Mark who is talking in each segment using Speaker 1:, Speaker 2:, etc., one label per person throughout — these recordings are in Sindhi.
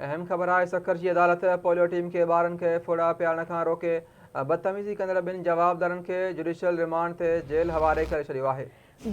Speaker 1: اهم خبر آهي سکر جي عدالت پوليو ٽيم کي ٻارن کي ڦوڙا پيارڻ کان روڪي بدتميزي ڪندڙ ٻن جوابدارن کي جڊيشل رمانڊ تي جيل حوالي ڪري ڇڏيو آهي.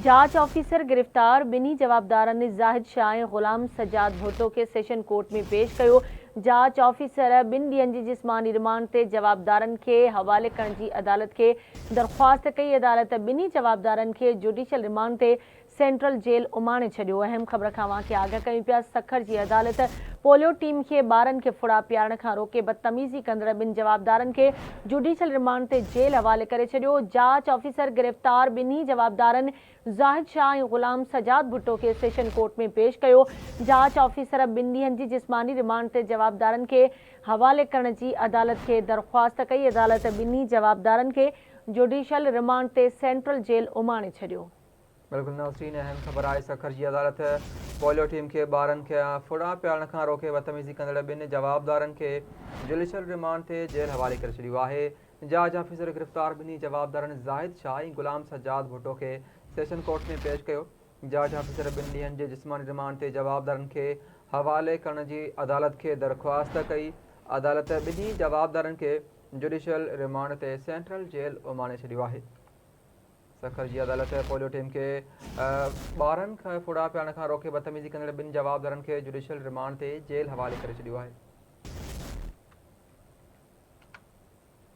Speaker 2: جاچ آفيسر گرفتار ٻنهي جوابدارن زاهد شاهه ۽ غلام سجاد ڀٽو کي سيشن ڪورٽ ۾ پيش ڪيو. جاچ آفيسر ٻن ڏينهن جي جسماني رمانڊ تي جوابدارن کي حوالي ڪرڻ جي عدالت کي درخواست ڪئي. عدالت ٻنهي جوابدارن کي جوڊيشل رمانڊ تي سينٽرل جيل اماڻي ڇڏيو. اهم خبر کان اوهان کي آگاهه ڪيون پيا سکر جي عدالت پوليو ٽيم کي ٻارن کي ڦڙا پيارڻ کان روڪي بدتميزي ڪندڙ ٻن جوابدارن کي جوڊيشل رمانڊ تي جيل حوالي ڪري ڇڏيو. جاچ آفيسر گرفتار ٻنهي جوابدارن زاهد شاهه ۽ غلام سجاد ڀٽو کي سيشن ڪورٽ ۾ پيش ڪيو. جاچ آفيسر ٻن ڏينهن جي جسماني رمانڊ تي جوابدارن کي حوالي ڪرڻ جي عدالت کي درخواست ڪئي. عدالت ٻنهي جوابدارن کي جوڊيشل رمانڊ تي سينٽرل جيل اماڻي ڇڏيو.
Speaker 1: بلڪل ناظرين اهم خبر آهي سکر جي عدالت پوليو ٽيم کي ٻارن کي ڦڙا پيارڻ کان روڪي بدتميزي ڪندڙ ٻن جوابدارن کي جڊيشل رمانڊ تي جيل حوالي ڪري ڇڏيو آهي جاچ آفيسر گرفتار ٻنهي جوابدارن زاهد شاهه ۽ غلام سجاد ڀٽو کي سيشن ڪورٽ ۾ پيش ڪيو جاچ آفيسر ٻن ڏينهن جي جسماني رمانڊ تي جوابدارن کي حوالي ڪرڻ جي عدالت کي درخواست ڪئي عدالت ٻنهي جوابدارن کي جڊيشل رمانڊ تي سينٽرل جيل اماڻي ڇڏيو آهي. سکر جي عدالت پوليو ٽيم کي ٻارن کي ڦوڙا پيارڻ کان روڪي بدتميزي ڪندڙ ٻن جوابدارن کي جڊيشل رمانڊ تي جيل حوالي ڪري ڇڏيو آهي.